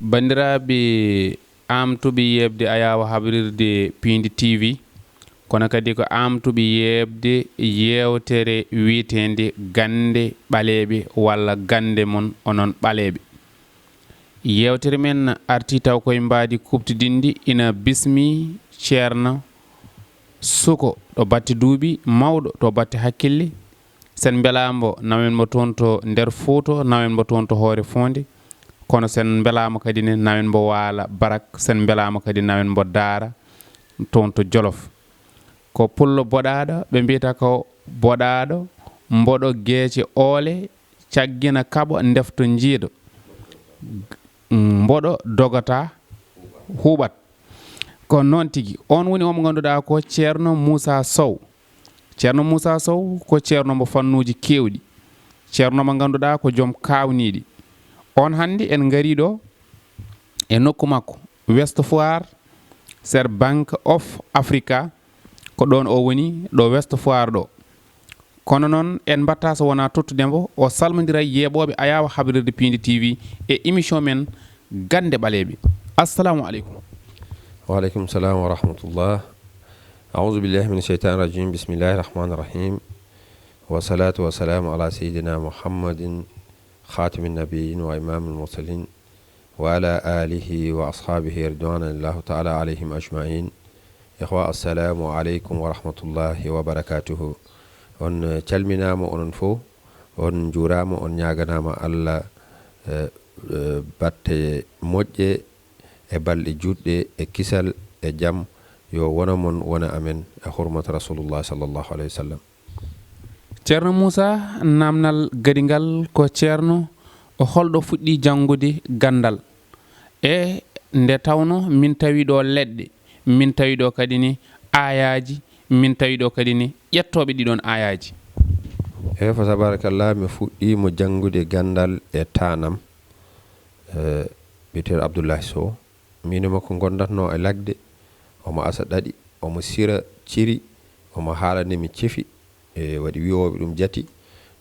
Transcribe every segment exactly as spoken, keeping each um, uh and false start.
Banndiraaɓe aamtuɓe yeeɓde Ayaawo Habrirde Piindi T V, kono kadi ko aamtuɓe yeeɓde yeewtere wiyeteende Gannde Ɓaleeɓe walla Gannde Mon Onon Ɓaleeɓe. Yeewtere men artii taw koye mbaadi kuuɓtidinndi, ina bismii Ceerno Suko ɗo batte duuɓi, mawɗo to batte hakkille. Sen mbelaama mbo, nawen mbo toon to nder Fuuta, nawen mbo toon to Hoore Foonde. Kono sen mbelaama kadi ne, nawen mbo Waala Barak, sen mbelaama kadi nawen mbo Daara toon to Jolof. Ko pullo boɗaaɗo, ɓe mbiyata ko boɗaaɗo, mboɗo geece oole, caggina kaɓo, ndefto njiido, mboɗo dogata huuɓat. Ko noon tigi. On woni omo ngannduɗaa ko Ceerno Muusaa Sow. Ceerno Muusaa Sow ko ceerno mo fannuuji keewɗi. Ceerno mo ngannduɗaa ko joom kaawniiɗi. On hannde en ngarii ɗo e nokku makko, West Foire, Ser Bank of Africa, ko ɗoon o woni, ɗo West Foire ɗo. Kono noon, en mbaɗtaa so wonaa tottude mbo, o salmondira e yeeɓooɓe Ayaawo Habrirde Piindi T V e émission men Gannde Ɓaleeɓe. Assalamu aleykum. Wa aleykum salam wa rahmatullah. Auzu billahi min sheytani rajim. Bismillahi rahmani rahim. Wa salatu wa salamu ala sayyidina Muhammadin khatimi nabiyyin wa imamil mursalin wa ala alihi wa ashabihi ridwanallahu taala alayhim ajmain. Ikhwa, assalamu aleykum wa rahmatullahi wa barakatuhu. On eh, calminaama onon fof, on njuuraama, on ñaaganaama Allah eh, eh, batte moƴƴe e balɗe juutɗe e kisal e jam yo wona mon wona amen e hurmata Rasulullah sallallahu alayhi wa sallam. Ceerno Muusaa, naamnal gadigal ko ceerno, o holɗo fuɗɗii janngude ganndal? E nde tawnoo min tawii ɗo leɗɗe, min tawii ɗo kadi ne aayaaji, min tawii ɗo kadi ne ƴettooɓe ɗii ɗoon aayaaji. Eey, fa tabarakallah, mi fuɗɗiima janngude ganndal e taanam, e biyeteeɗo Abdullahi Sow. Miin e makko ngonndatnoo e lagde, omo asa ɗaɗi, omo sira ciri, omo haalani mi cefi, e waɗi wi'ooɓe ɗum jati.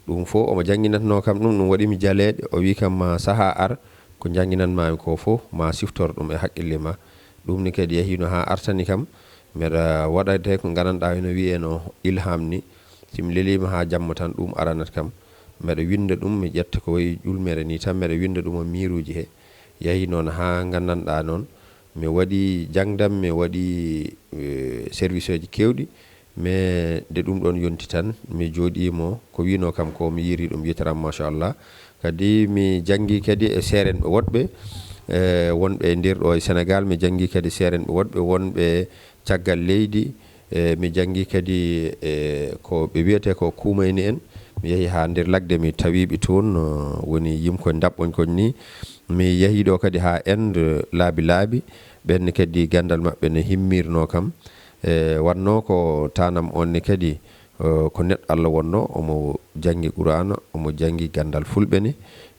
Ɗum fof omo jannginatnoo kam ɗum, ɗum waɗi mi jaleeɗe. O wi'i kam, ma sahaa ar, ko njannginanmaami ko fof, ma siftor ɗum e haqqille ma. Ɗum ne kadi yahiino haa artani kam, mbeɗa waɗa te ko ngandanɗaa ina wiyee no ilham ni. Si mi leliima haa jamma tan, ɗum aranat kam. Mbeɗa winnda ɗum, mi ƴetta ko wayi ƴulmere ni tan, mbeɗa winnda ɗum e miiruuji he. Yahi noon haa ngandanɗaa noon, mi waɗi jangdam, mi waɗi eh, service uji keewɗi, mais nde ɗum ɗoon yonti tan, mi jooɗiimo, ko wiinoo kam ko mi yiiri ɗum, yetaram machallah. Kadi mi janngi kadi e seerenɓe woɗɓe, eh, wonɓe e nder ɗo e Sénégal, mi janngi kadi seerenɓe woɗɓe wonɓe caggal leydi, eh, mi janngi kadi e ko ɓe wiyetee ko kuumayni en. Mi yahi haa nder lagde, mi tawi ɓe toon, eh, woni yimkoñ ndaɓɓoñ koñ ni. Mi yahi ɗo kadi haa Inde laabi laabi, ɓeen ne kadi ganndal maɓɓe ne himmirnoo kam. E wannoo ko taanam oon ne kadi, eh, ko neɗɗo Allah wonnoo, omo janngi Quraana, omo janngi ganndal fulɓe ne.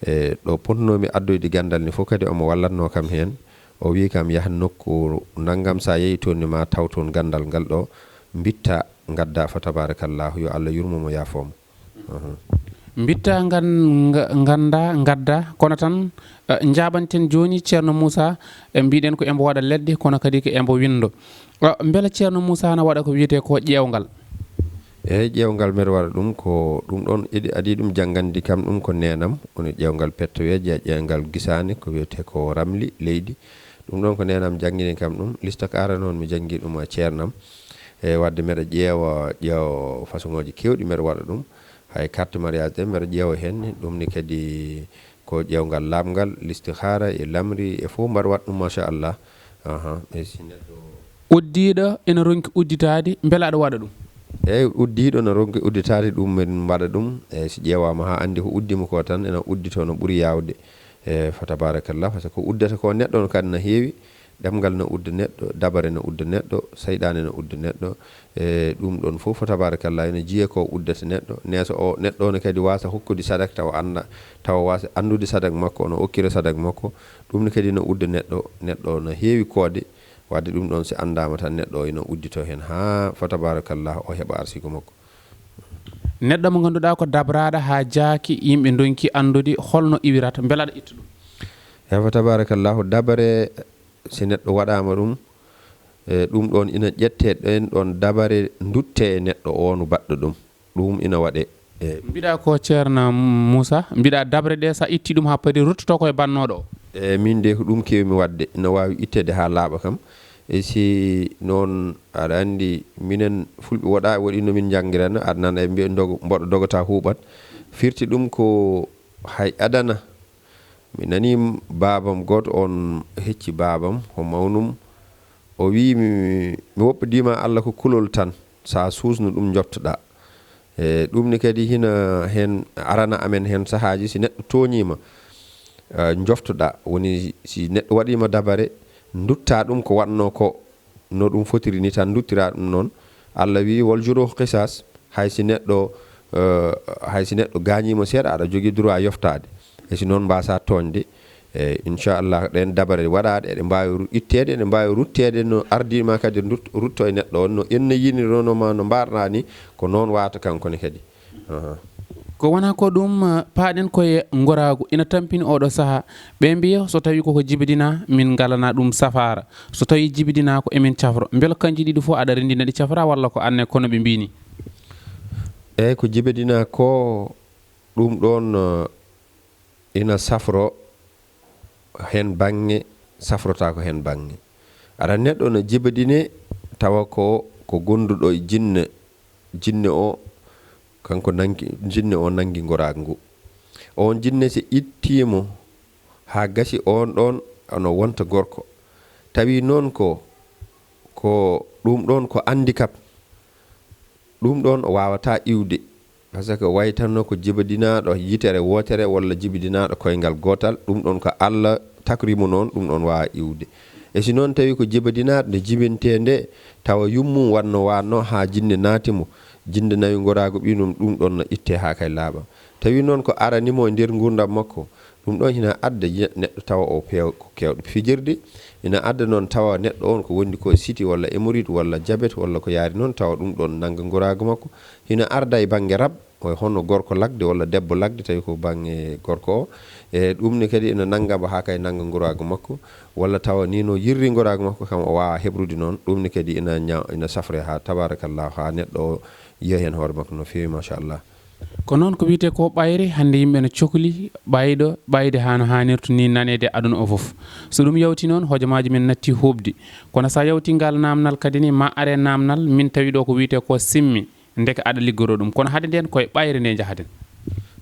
E ɗo potnoomi addoyde ganndal ne fof kadi omo wallatnoo kam heen. O wi'i kam, yah nokku nanngam, so a yehii toon ne ma taw toon ganndal ngal ɗo, mbittaa, ngaddaa, fa tabarakallahu, yo Allah yurmo mo, yaafoo mo. Uhum. Mbittaa ngan-, nga-, nganndaa, ngaddaa, kono tan eh, njaabanten jooni Ceerno Muusaa, eh, mbiɗen ko embo waɗa leɗɗe, kono kadi ko embo winndo. Eh, mbela Ceerno Muusaa na waɗa ko wiyetee ko ƴeewngal? Eey, ƴeewngal mbeɗa waɗa ɗum, ko ɗum ɗoon eɗi, adii ɗum janngandi kam, ɗum ko neenam, woni ƴeewngal pettoweeje, ƴeewngal gisaane, ko wiyetee ko ramli leydi. Ɗum ɗoon ko neenam janngini kam ɗum, liste kaara noon mi janngi ɗum e ceernam. E waɗde mbeɗa ƴeewa, ƴeewa façon ŋooji keewɗi mbeɗa waɗa ɗum. Hay carte mariage ɗe mbeɗa ƴeewa heen, ɗum ne kadi ko ƴeewngal laaɓngal, listihara e lamri e fof mbaɗa waɗa ɗum machallah. Aha, e si neɗɗo Uddiiɗo ina ronki udditaade, mbela aɗa waɗa ɗum? Eey, uddiiɗo no ronki udditaade, ɗum min mbaɗa ɗum. Eey, si ƴeewaama haa anndi ko uddimo ko tan, ena udditoo no ɓuri yaawde. E fa tabarakallah, par ce que ko uddata ko neɗɗo on kadi no heewi. Ɗemngal no udda neɗɗo, dabare no udda neɗɗo, seyɗaane no udda neɗɗo. E ɗum ɗoon fof, fa tabarakallah, ene jiyee ko uddata neɗɗo. Neeso o, neɗɗo o ne kadi waasa hokkude sadak tawa annda, tawa waasa anndude sadak makko, ono okkira sadak makko. Ɗum ne kadi no udda neɗɗo, neɗɗo no heewi koode. Waɗde ɗum ɗoon, si anndaama tan, neɗɗo o ina udditoo heen haa, fa tabarakallah, o heɓa arsiku makko. Neɗɗo mo ngannduɗaa ko dabraaɗo haa jaaki, yimɓe ndonki anndude holno iwirata, mbela aɗa itta ɗum? Ewa, tabarakallahu, dabare, si neɗɗo waɗaama ɗum, e, ɗum ɗoon ina ƴettee ɗeen ɗoon dabare, nduttee e neɗɗo oon baɗɗo ɗum. Ɗum ina waɗee. E, mbiɗa ko Ceerno Muusa, mbiɗa dabre ɗe, so a itti ɗum haa padi, ruttoto ko e bannooɗo o. E, min de ko ɗum keewmi waɗde, ina waawi itteede haa laaɓa kam. E si noon, aɗa anndi, minen Fulɓe woɗa, woɗi no min njanngirana, aɗa nana e mbiya ndogo, mboɗo dogata huuɓat. Firti ɗum ko hay adana. Mi nanii baabam gooto, oon hecci baabam, ko mawnum. O wiyi mi, mi woppodiima Alla ko kulol tan, so a suusno ɗum njoftoɗaa. E, ɗum ne kadi hina heen arana amen heen sahaaji, si neɗɗo tooñiima, eh, njoftoɗaa. Woni si neɗɗo waɗiima dabare, nduttaa ɗum ko waɗnoo ko, no ɗum fotiri ni tan, nduttiraa ɗum noon. Alla wiyi, "Wal juruuhu qisaas." Hay si neɗɗo, eh, hay si neɗɗo gaañiima seeɗa, aɗa jogii droit yoftaade. E si noon mbaasaa tooñde, e inchallah, ɗeen dabare waɗaaɗe, eɗe mbaawi ru-, itteede, eɗe mbaawi rutteede no ardii ma kadi rut-, rutto e neɗɗo on, no en no yinirnoo ma, no mbaarɗaa ni, ko noon waata kanko ne kadi. Aha. Ko wonaa ko ɗum, eh, paaɗen ko e ngoraagu ina tampini oɗo sahaa. Ɓe mbiya so tawi koko jibidina, min ngalana ɗum safaara. So tawi jibidina ko emin cafro. Mbelo kanji ɗiɗi fof aɗa renndina ɗi cafra walla ko anne kono ɓe mbini? Eyi, ko jibidina ko ɗum ɗoon, eh, ina safro heen baŋŋe, safrotaako heen baŋŋe. Aɗa neɗɗo no jibadine tawa ko, ko gonduɗo e jinne, jinne o kanko nangi, jinne o nangi ngoraagu ngu. Oon jinne si ittiimo haa gasi oon ɗoon ono wonta gorko. Tawi noon ko, ko ɗum ɗoon ko handicap. Ɗum ɗoon o waawataa iwde, parce que waytanno ko jibadinaaɗo yitere wootere walla jibidinaaɗo koyngal gootal, ɗum ɗoon ko Alla takrimo noon, ɗum ɗoon waawa iwde. E si noon tawi ko jibadinaaɗo nde jibintee nde, tawa yummum wanno waanno haa jinne naati mo, jinde nawi ngoraagu ɓiynum, ɗum ɗoon no ittee haa kay laaɓa. Tawi noon ko arani mo e nder nguurndam makko, ɗum ɗoon ina adda ye-, neɗɗo tawa o peew-, ko keewɗo fijirde, ina adda noon tawa neɗɗo on ko wondi ko siti walla hémorroïde walla diabète walla ko yaari noon, tawa ɗum ɗoon nannga ngoraagu makko. Ina arda e bannge rab, o hono gorko lagde walla debbo lagde, tawi ko bannge gorko o. E ɗum ne kadi ina nannga mo haa kay nannga ngoraagu makko, walla tawa ni no yirri ngoraagu makko kam o waawa heɓrude noon. Ɗum ne kadi ina ña-, ina safre haa tabarakallah, haa neɗɗo o yiya heen hoore makko no feewi, machallah. Ko noon ko wiyetee ko ɓayre, hannde yimɓe no cokli ɓayɗo, ɓayde haa no haanirta ni naneede aduna o fof. So ɗum yawti noon, hojomaaji men natti huuɓde. Kono so a yawti ngal naamnal kadi ni, ma are naamnal, min tawi ɗo ko wiyetee ko simmi, ndeke aɗa liggoroo ɗum. Kono hade ndeen koye ɓayre nde njahaten.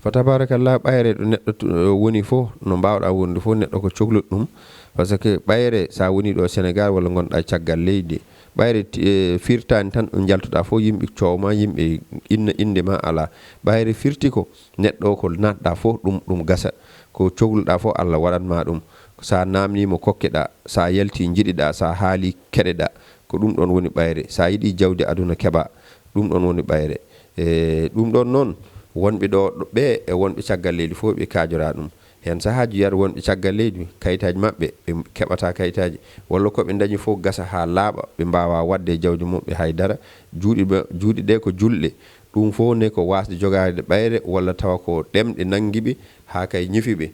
Fa tabarakallah, ɓayre ɗo neɗɗo tu-, woni fof, no mbaawɗa wonde fof, neɗɗo ko cokluɗo ɗum. Parce que ɓayre, so a woni ɗo Sénégal walla ngonɗa caggal leydi, ɓayre ti-, e, firtaani tan ɗo njaltuɗaa fof, yimɓe coow ma, yimɓe inna innde ma alaa. Ɓayre firti ko neɗɗo o ko naatɗaa fof, ɗum, ɗum gasa. Ko cokluɗaa fof, Allah waɗat ma ɗum. So a naamniima kokkeɗaa, so a yalti njiɗiɗaa, so a haali keɗeɗaa. Ko ɗum ɗoon woni ɓayre. So a yiɗi jawdi aduna keɓaa, ɗum ɗoon woni ɓayre. E, ɗum ɗoon noon, wonɓe ɗo, ɗo ɓe e wonɓe caggal leydi fof ɓe kaajoraa ɗum. Heen sahaaji wiyata wonɓe caggal leydi, kayitaaji maɓɓe, ɓe keɓataa kayitaaji, walla ko ɓe ndañi fof gasa haa laaɓa, ɓe mbaawaa waɗde e jawdi muɓɓe hay dara. Juuɗe ɓe, juuɗe ɗe ko julɗe, ɗum fof ne ko waasde jogaade ɓayre, walla tawa ko ɗemɗe nanngi ɓe haa kay ñifi ɓe.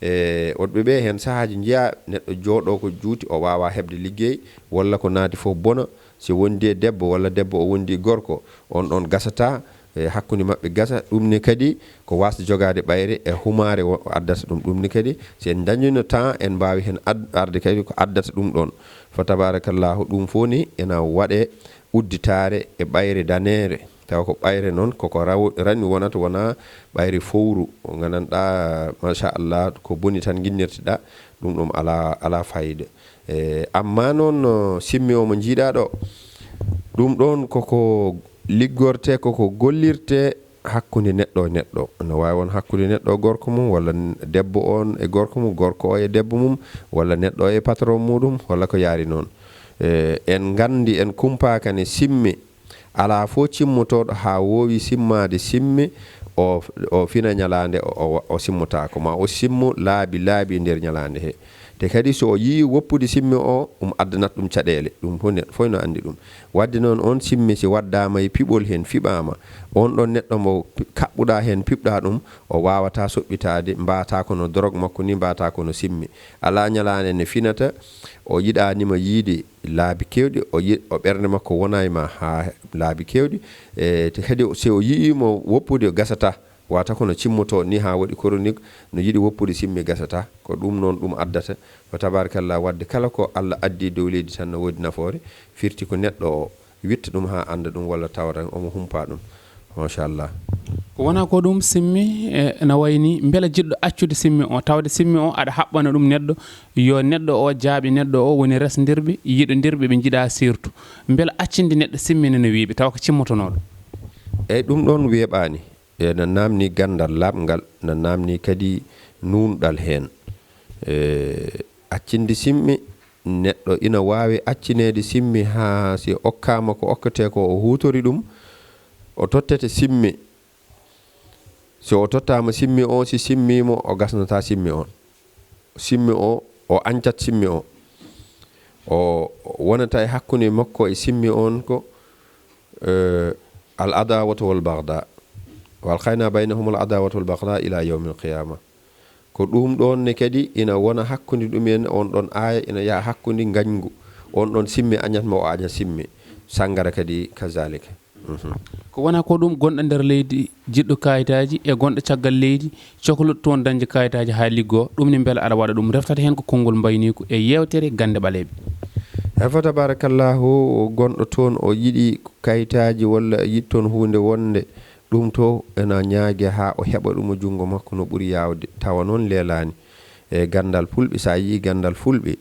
E, woɗɓe ɓe heen sahaaji njiyaa neɗɗo jooɗoo ko juuti, o waawaa heɓde liggey, walla ko naati fof bona. Si wondi e debbo walla debbo o wondi e gorko, on ɗoon gasataa, e hakkunde maɓɓe gasa. Ɗum ne kadi ko waasde jogaade ɓayre e humaare wo-, addata ɗum. Ɗum ne kadi, si en ndañino temps, en mbaawi heen ad-, arde kadi ko addata ɗum ɗoon. Fa tabarakallahu, ɗum fof ni ena waɗe udditaare e ɓayre daneere. Tawa ko ɓayre noon, koko raw-, rani wonata, wonaa ɓayre fowru, o nganndanɗaa, machallah, ko boni tan nginnirteɗaa, ɗum ɗum alaa, alaa fayida. E, amma noon, no simmi o mo njiiɗaa ɗo, ɗum ɗoon koko liggorte, koko gollirte hakkunde neɗɗo e neɗɗo. No waawi won hakkunde neɗɗo e gorko mum, walla n-, debbo on e gorko mum, gorko o e debbo mum, walla neɗɗo o e patron muɗum, walla ko yaari noon. E, en nganndi, en kumpaaka ne simme, alaa fof cimmotooɗo haa woowi simmaade simme, o, o fina ñalaande, o, o, o simmotaako. Ma o simmo laabi, laabi e nder ñalaande he. Te kadi so o yii woppude simmi o, ɗum addanat ɗum caɗeele. Ɗum fof neɗɗo fof no anndi ɗum. Wadde noon, on simmi si waddaama e piɓol heen, fiɓaama, on ɗon neɗɗo mo pi-, kaɓɓuɗaa heen, piɓɗaa ɗum, o waawataa soɓɓitaade, mbaataa kono dorog makko ni, mbaataa kono simmi. Alaa ñalaande ne finata, o yiɗaanima yiide laabi keewɗi, o yi-, o ɓernde makko wona e ma haa laabi keewɗi. E, te kadi si o yii mo woppude, gasataa. Wata kono cimmoto ni haa waɗi chronique, no yiɗi woppude simmi, gasataa. Ko ɗum noon ɗum addata. Ko tabarakallah, wadde kala ko Allah addi dow leydi tan no woodi nafoore, firti ko neɗɗo o witta ɗum haa annda ɗum walla tawa tan omo humpa ɗum. Machallah. Ko wona ko ɗum simmi, e, ena wayni mbela jiɗɗo accude simmi o, tawde simmi o aɗa haɓɓana ɗum neɗɗo, yo neɗɗo o jaaɓi neɗɗo o woni resndirɓe, yiɗondirɓe, ɓe njiɗa sirtu. Mbela accinde neɗɗo simmi ne no wiiɓe, tawa ko cimmotonooɗo? Eyyi, ɗum ɗon weeɓaani. E, na naamni ganndal laaɓngal, na naamni kadi nuunɗal heen. E, accinde simmi, neɗɗo ina waawi accineede simmi haa si okkaama ko okketee ko, o huutori ɗum, o tottete simmi. Si o tottaama simmi o, si simmiimo, o gasnataa simmi on. Simmi o, o ancat simmi o. O wonata e hakkunde makko e simmi on ko, eh, al adawatu wal bagda. Wa alqayna baynahum al adawatu wal bagda ila yawmil qiyama. Ko ɗum ɗoon ne kadi ina wona hakkunde ɗumen, on ɗoon aaya ina yaha hakkunde ngañngu. On ɗoon simmi añat mo o aña simmi. Sanngara kadi kazalika. Mhm. Ko wona ko ɗum gonɗo nder leydi, jiɗɗo kayitaaji e gonɗo caggal leydi, cohluɗo toon dañde kayitaaji haa liggoo, ɗum ne mbela aɗa waɗa ɗum, reftata heen ko konngol mbayniiku e yeewtere gannde ɓaleeɓe. E fa tabarakallahu, gonɗo toon o yiɗi kayitaaji walla yiɗi toon huunde wonde ɗum to ena ñaage haa o heɓa ɗum e junngo makko no ɓuri yaawde, tawa noon leelaani. E ganndal fulɓe, so a yii ganndal fulɓe,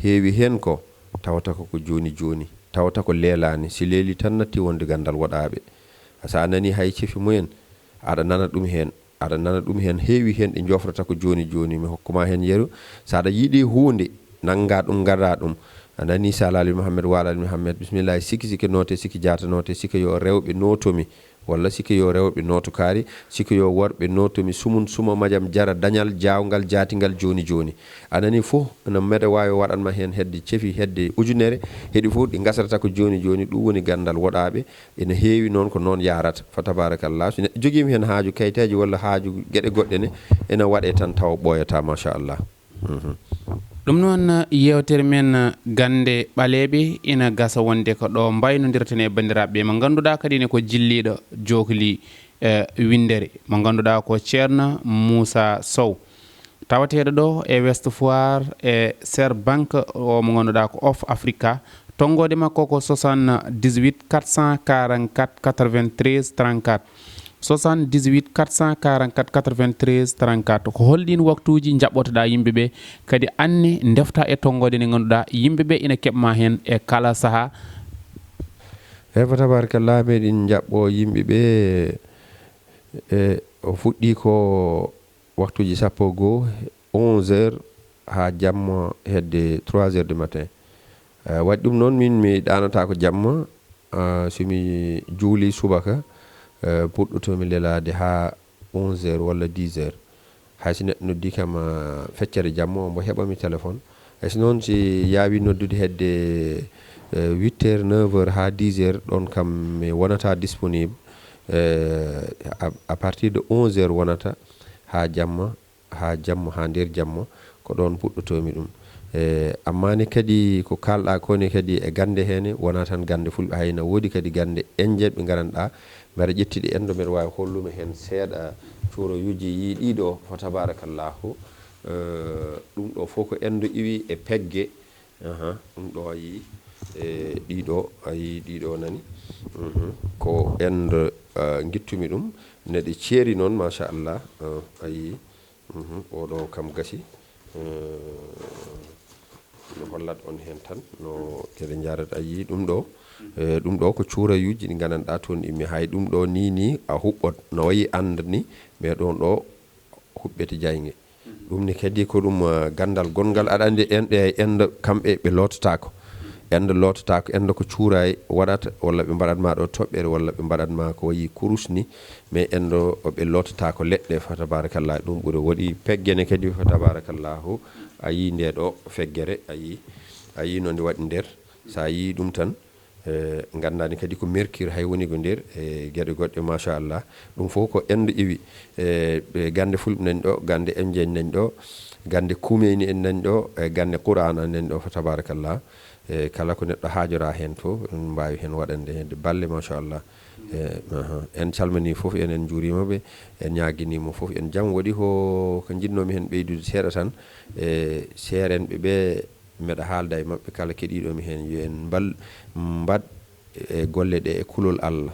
heewi heen ko tawata ko ko jooni jooni, tawata ko leelaani, si leeli tan natti wonde ganndal woɗaaɓe. So a nanii hay cefi mumen, aɗa nana ɗum heen, aɗa nana ɗum heen, heewi heen ɗi njofrata ko jooni jooni, mi hokkuma heen yeru. So aɗa yiɗi huunde, nannga ɗum, ngara ɗum. A nanii Sala Ali Muhammed, Wala Ali Muhammed, bismillah, siki siki noote, siki jaata noote, siki yo rewɓe nootomi, walla siki yo rewɓe nooto kaari, siki yo worɓe nootomi, sumun suma majam jara dañal jaawngal jaatingal jooni jooni. A nanii fof, no mbeɗa waawi waɗan ma heen hedde cefi, hedde ujunere, heɗi fof ɗi ngasrata ko jooni jooni, ɗum woni ganndal woɗaaɓe. Ina heewi noon ko noon yahrata, fa tabarakallah. So neɗɗo jogiima heen haaju kayitaaji walla haaju geɗe goɗɗe ne, ina waɗe tan tawa ɓooyataa, machallah. Mhm. Ɗum noon, yeewtere men gannde ɓaleeɓe ina gasa wonde ko ɗo mbaynondirten e banndiraaɓe ɓe mo ngannduɗaa kadi ne ko jilliiɗo jookli, eh, winndere, mo ngannduɗaa ko Ceerno Muusa Sow. Tawateeɗo ɗo e West Foire e Ser Banque, o mo ngannduɗaa ko Off Africa. Tonngoode makko ko soixante-dix-huit quatre cent quarante-quatre quatre-vingt-treize trente-quatre. Soixante-dix-huit quatre cent quarante-quatre quatre-vingt-treize trente-quatre. Ko hol ɗiin waktuuji njaɓɓotoɗaa yimɓe ɓe, kadi anne ndefta e tonngoode nde ngannduɗaa yimɓe ɓe ina keɓ ma heen e kala sahaa? Eyi, fa tabarakallah, meɗin njaɓɓo yimɓe ɓe, e, o fuɗɗi ko waktuuji sappo e goo, onze heures, haa jamma hedde trois heures du matin. Eh, waɗi ɗum noon, min mi ɗaanataako jamma, eh, so mi juuli subaka, eh, puɗɗotoomi lelaade haa onze heures walla dix heures. Hay so neɗɗo noddii kam, eh, feccere jamma, omo heɓa mi téléphone. Hay so noon, si yaawi noddude hedde, eh, huit heures, neuf heures haa dix heures, ɗoon kam mi wonata disponible. Eh, à, à partir de onze heures wonata haa jamma, haa jamma, haa nder jamma, ko ɗoon puɗɗotoomi ɗum. E, amma ne kadi ko kaalɗaa ko ne kadi e gannde heene, wonaa tan gannde fulɓe, hay na woodi kadi gannde enjeeɓe ngaranɗaa, mbeɗa ƴetti ɗe enɗo, mbeɗa waawi hollude heen seeɗa cuurayuuji, yii ɗiɗo, fa tabarakallahu. E, ɗum ɗo fof ko enɗo iwi e pegge. Aha, ɗum ɗo a yii, e, ɗiɗo, a yii ɗiɗo nani. Mhm. Ko enɗo, e, ngittumi ɗum, neɗɗo ceeri noon, machallah, e, a yii. Mhm, oɗo kam gasi. Eh, no hollat on heen tan, no kede njarat a yii ɗum ɗo. Eh, ɗum ɗo ko cuurayuuji ɗi nganndanɗaa toon immi. Hay ɗum ɗo ni, ni a huɓɓot, no wayi annda ni, mais ɗon ɗo huɓɓete jayge. Ɗum ni kadi ko ɗum, eh, ganndal gonngal. Aɗa anndi en ɗe, en ɗo kamɓe ɓe loototaako. Enɗo lootataa ko enɗo ko cuuraay waɗata, walla ɓe mbaɗat ma ɗo toɓɓere, walla ɓe mbaɗat ma ko wayi kurus ni, mais enɗo ɓe lootataa ko leɗɗe, fa tabarakallah, ɗum ɓuri woɗi. Peggene kadi, fa tabarakallahu, a yii nde ɗo feggere, a yii, a yii no nde waɗi nder, so a yii ɗum tan, eh, nganndaani kadi ko mercure hay woni ko nder, e geɗe goɗɗe, machallah. Ɗum fof ko enɗo iwi, e ɓe gannde fulɓe nani ɗo, gannde M J N nani ɗo, gannde Kumeyni en nani ɗo, e gannde Qur'an en nani ɗo, fa tabarakallah. E kala ko neɗɗo haajora heen fof, en mbaawi heen waɗande heen balle, machallah. E, aha. En calmanii fof, en, en njuuriima ɓe, en ñaaginii mo fof, en jam. Waɗi ko, ko njiɗnoomi heen ɓeydude seeɗa tan, e seerenɓe ɓe, mbeɗa haalda e maɓɓe kala keɗiiɗo mi heen, yo en mbal-, mbaɗ e golle ɗe e kulol Allah.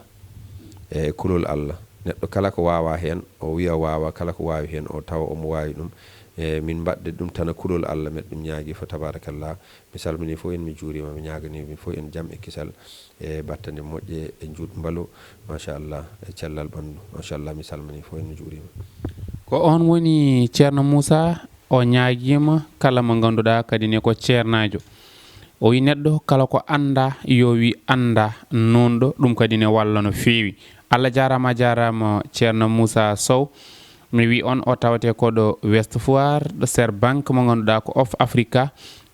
E kulol Allah. Neɗɗo kala ko waawa heen, o wiya waawa, kala ko waawi heen, o tawa omo waawi ɗum. E min mbaɗde ɗum tan e kulol Allah, mbeɗa ɗum ñaagi fof, tabarakallah. Mi salminii fof en, mi juuriima, mi ñaaganii mi fof en jam e kisal, e battane moƴƴe, e njuut mbalu, machallah, e cellal ɓanndu. Machallah, mi salminii fof en, mi juuriima. Ko on woni Ceerno Muusa, o ñaagiima kala mo ngannduɗaa kadi ne ko ceernaajo. O wi neɗɗo kala ko annda, yo wi annda noon ɗo, ɗum kadi ne walla no feewi. Allah jaaraama, a jaaraama Ceerno Muusa Sow. Mi wi on o tawate ko ɗo West Foire, ɗo Ser Bank mo ngannduɗaa ko Off Africa.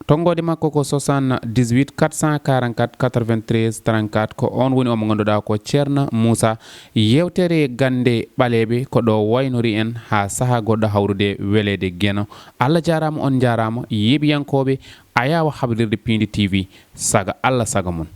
Tonngoode makko ko soixante-dix-huit quatre cent quarante-quatre quatre-vingt-treize trente-quatre. Ko on woni omo ngannduɗaa ko Ceerno Muusa. Yeewtere gannde ɓaleeɓe ko ɗo waynori en haa sahaa goɗɗo hawrude weleede Geno. Allah jaaraama, on njaaraama, yeeɓiyankooɓe Ayaawo haɓrirde Piindi T V, saga Allah, saga mon.